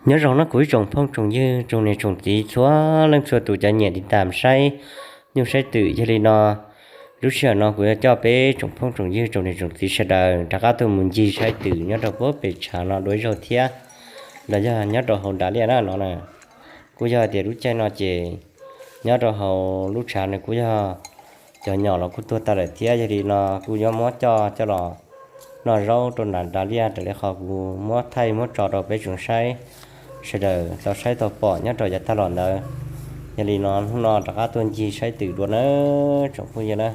Nyob zoo na kuv ib tsoom phooj tsoom ywg tsoom niam tsoom txiv txhua leej txhua tus cov nyiam tiv tam saib nyuj saib twm. Yog li no, lub sij hawm no kuv yuav coj peb tsoom phooj tsoom ywg tsoom niam tsoom txiv sawv daws rov qab tuaj mus ncig saib twm nyob rau puag pem tshav no dua ib zaug thiab, los yog nyob rau hauv nram liaj na no na. Kuj yog tias lub caij no ces nyob rau hauv lub tshav no kuj yog cov nyom los kuj tuag tag lawm thiab. Yog li no kuj yuav muab coj coj los noj zaub rau nram nram liaj raws li qhov kuv muab thaij muab tso rau peb tsoom saib sawv daws tau saib tau pom nyob rau yav tag los ntawd. Yog li no hnub no rov qab tuaj ncig saib twm dua na tsoom phooj ywg na.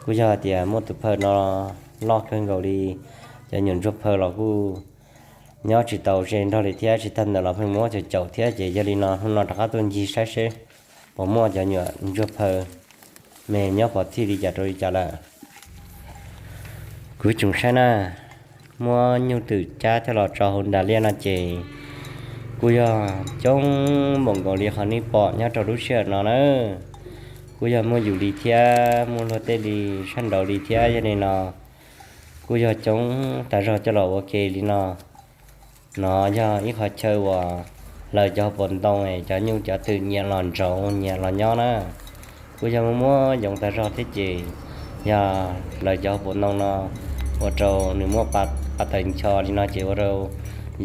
Kuj yog tias muaj tus phawj no loj kawg nkaus li, cov nyuam ntsuag phawj los kuj nyob tsis tau ze nrog li thiab, tsis tag ntawd los pheej muab caum caum thiab. Ces yog li no hnub no rov qab tuaj ncig saib seb puas muaj cov nyuam ntsuag phawj me nyob pov txhij li cas rau li cas lawm. Kuv tsoom saib na, muab nyuj twm cab coj los tso hauv nram liaj no ces kuj yog coob npaum nkaus li qhov nej pom nyob rau lub sij hawm no na. Kuj yog muaj yus li thiab muaj luag tej li sab nraud li thiab. Yog li no kuj yog coob tas zog coj los ua ke li no. No yog ib qhov chaw uas lawv cov hauv paus ntoo cov nyuj cov twm nyiam los ntsoov nyiam los nyob na. Kuj yog muaj muab yoov tas zog thiab ces yog lawv cov hauv paus ntoo no ua rau nws muaj pa taws ncho li no ces ua rau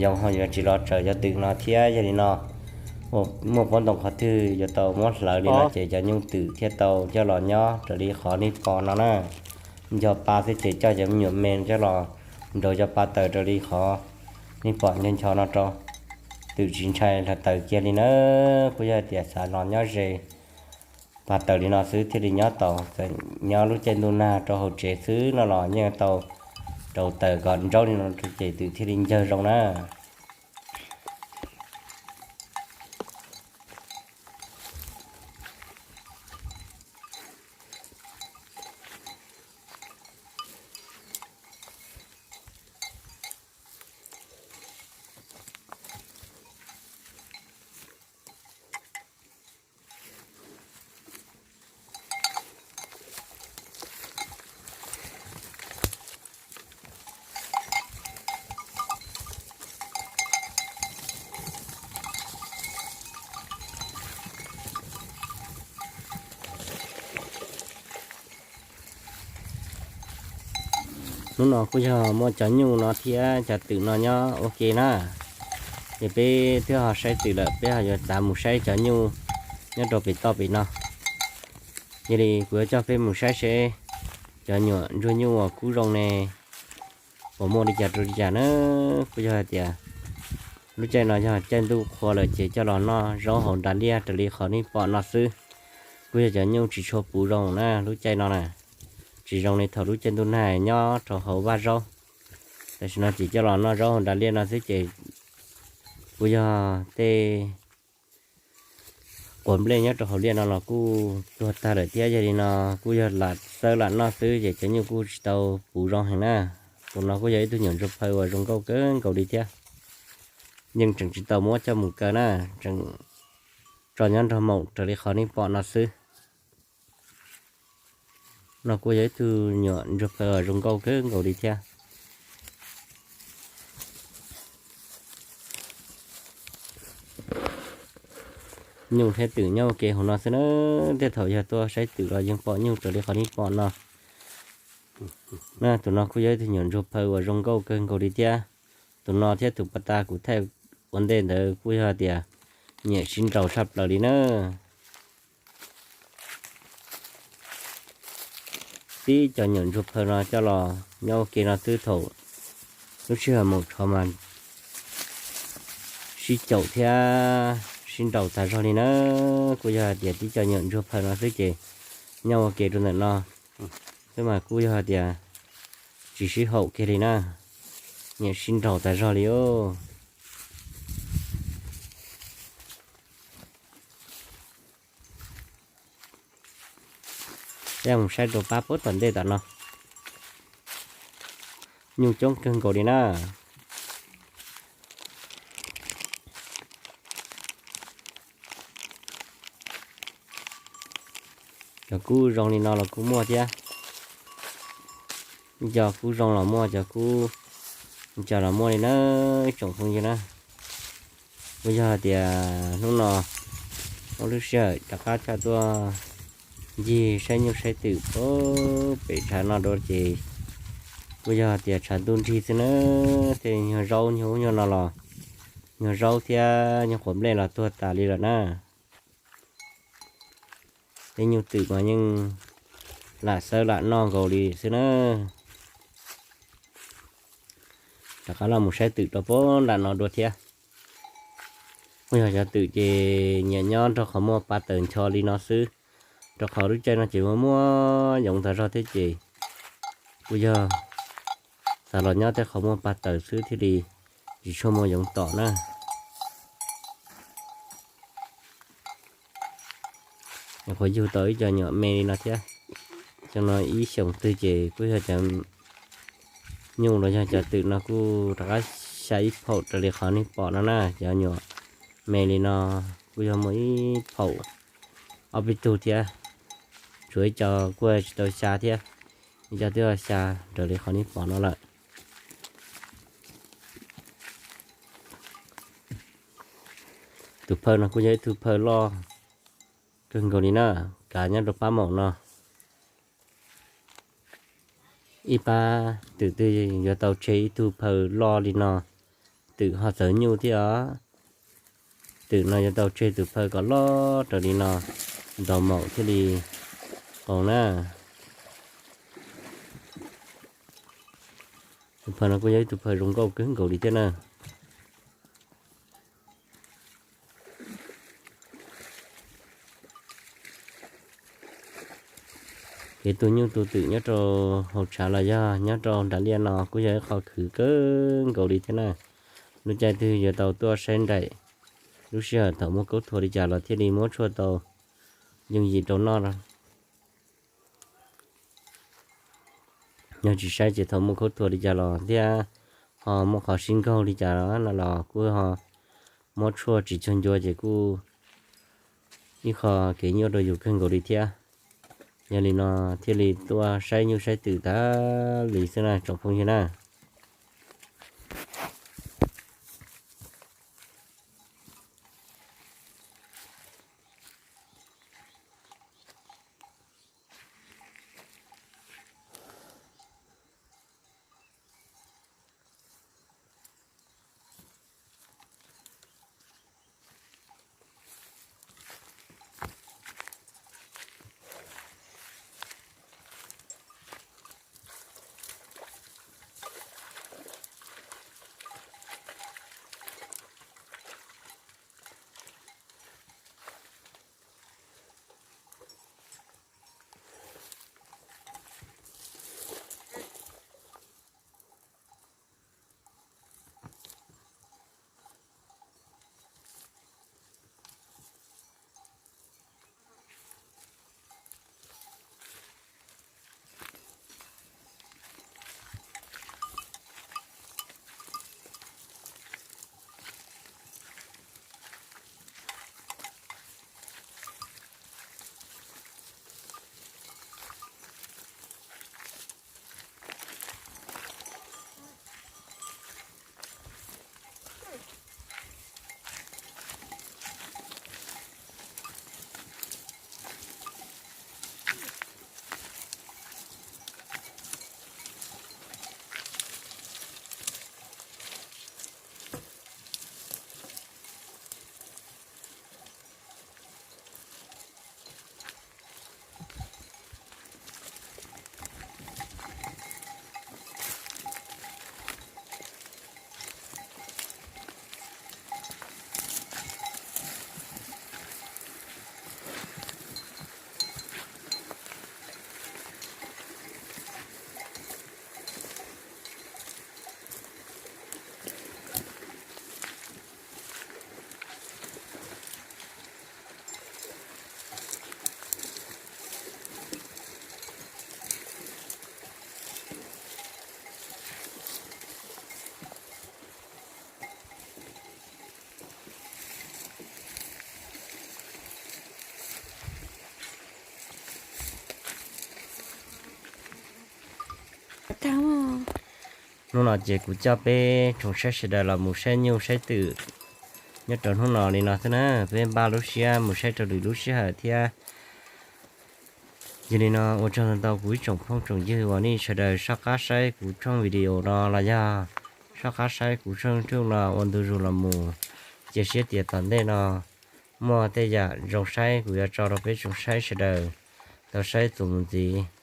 yoov ho yuav tsis los raws cov twm no thiab. Yog li no muaj pob ntoo qhov twg yuav tau muab hlawv li no ces cov nyuj twm thiaj tau coj los nyob raws li qhov nej pom no na. Nco pa xwb ces coj cov me nyuam me coj los nraud cov pa taws raws li qhov nej pom nco ncho no rau. Twm tsis ntshai hluav taws kiag li na. Kuj yog tias xav los nyob ze pa taws li no xwb thiaj li nyob tau, txawm nyob lub caij ntuj nag rau hauv tsev xwb no los yeej tau rau taws kom nraub li no ces twm thiaj li ncawg zoo na. Hnub no kuj yog muaj cov nyuj no thiab cov twm no nyob ua ke na. Ces peb twb ho saib twm lawm peb ho yuav txav mus saib cov nyuj nyob rau pem toj pem no. Yog li kuv yuav coj peb mus saib seb cov nyuam ntsuag nyuj uas kub zoo ne puas muaj li cas rau li cas na. Kuj yog hais tias lub caij no yog caij ntuj qhua lawm ces coj los noj zaub hauv nram liaj raws li qhov nej pom no xwb. Kuj yog cov nyuj tsis tshua puv zoo na lub caij no na, tsis zoo li thaum lub caij ntuj nag nyob rau hauv vaj zaub. Tam sim no ces coj los noj zaub hauv nram liaj no xwb ces kuj yog tej quav nplej nyob rau hauv liaj no los kuj tuag tag lawm thiab. Yog li no kuj yog lam xawb lam noj xwb ces cov nyuj kuj tsis tau puv zoo heev na. Tus no kuj yog ib tug nyuam ntsuag phawj uas zoo nkauj kawg nkaus li thiab. Yeej tseem tsis tau muab coj mus kaw na, tseem tso nyob nrog maum raws li qhov nej pom no xwb. No kuj yog ib tug nyuam ntsuag phawj uas zoo nkauj kawg nkaus li thiab. Nyuj thiab twm nyob ua ke hauv no xwb na. Tej thaum yog tuaj saib twm los yeej pom nyuj raws li qhov nej pom no. Na tus no kuj yog ib tug nyuam ntsuag phawj uas zoo nkauj kawg nkaus li thiab. Tus no thiab tus pas tas kuv thaij ua ntej ntawd kuj yog tias nyiam sib nraus tshaj plaws li na. Tib cov nyuam ntsuag phawj no coj los nyob ua ke no xwb thaum lub sij hawm maum tsho mas sib caum thiab sib nraus tas zog li na. Kuj yog hais tias tib cov nyuam ntsuag phawj no xwb ces nyob ua ke rau ntawm no xwb mas kuj yog hais tias tsis sib haum kiag li na, nyiam sib nraus tas zog li os. Peb mus saib rau pab puag tom ntej tom no, nyuj coob kawg nkaus li na. Cov kub zoo li no los kuj muaj thiab. Cov kub zoo los muaj, cov kub ntsa los muaj li na, ib tsoom phooj ywg na. Kuj yog tias hnub no muaj lub sij hawm rov qab coj tuaj ncig saib nyuj saib twm pem tshav no dua ces kuj yog tias tshav ntuj nrig xwb na, tej nyuag zaub nyuag ub nyuag no los, nyuag zaub thiab nyuag quav nplej los tuag tas li lawm na. Tej nyuj twm mas yeej lam xawb lam noj nkaus li xwb na. Rov qab los mus saib twm rau pem nram no dua thiab. Kuj yog cov twm ces nyiam nyob nrog qhov muaj pa taws ncho li no xwb, rau qhov lub caij no ces muaj muaj yoov tas zog thiab ces kuj yog xav los nyob tej qhov muaj pa taws xwb thiaj li tsis tshua muaj yoov tom na. Nyuam qhuav yug tau ib co nyuam me li no thiab. Cov no ib xyoos twg ces kuj yog cov nyuj los yog cov twm no kuj rov qab xya ib phaum raws li qhov nej pom no na. Cov nyuam me li no kuj yog muaj ib phaum ob peb tug thiab. Tshuav ib co kuj tsis tau xya thiab, ib co twb xya raws li qhov nej pom no lawm. Tus phawj no kuj yog ib tug phawj loj kawg nkaus li na, kav nyob rau pab maum no. Ib pab twm twg yuav tau tseg ib tug phawj loj li no, twm ho txawv nyuj thiab os. Twm no yuav tau tseg tus phawj kom loj raws li no, ntaus maum thiaj li qaug na. Tus phawj no kuj yog ib tug phawj zoo nkauj kawg nkaus li thiab na. Kev tu nyuj tu twm nyob rau hauv tshav los yog nyob rau nram liaj no kuj yog ib qho khwv kawg nkaus li thiab na. Lub caij twg yuav tau tuaj saib nraim, lub sij hawm thaum muaj kaub thua li cas los thiaj li muab tshuaj tau yooj yim rau noj. Yog tsis saib ces thaum muaj kaub thua li cas los thiab ho muaj qhov sib nkaug li cas no los kuj ho muab tshuaj tsis cuag ncua ces kuj ib qho kev nyuaj rau yus kawg nkaus li thiab. Yog li no thiaj li tuaj saib nyuj saib twm tas li xwb na tsoom phooj ywg na. Hnub no ces kuv coj peb tsoom saib sawv daws los mus saib nyuj saib twm nyob rau hnub no li no xwb na, peb npaj lub siab mus saib rau lwm lub sij hawm thiab. Yog li no ua tsaug ntau kuv ib tsoom phooj tsoom ywg uas nej sawv daws soj qab saib kuv tshooj video no los yog soj qab saib kuv tshooj YouTube no ua ntu zus los mus. Cia siab tias tom ntej no muaj tej yam zoo saib kuv yuav tso rau peb tsoom saib sawv daws tau saib txuas mus ntxiv.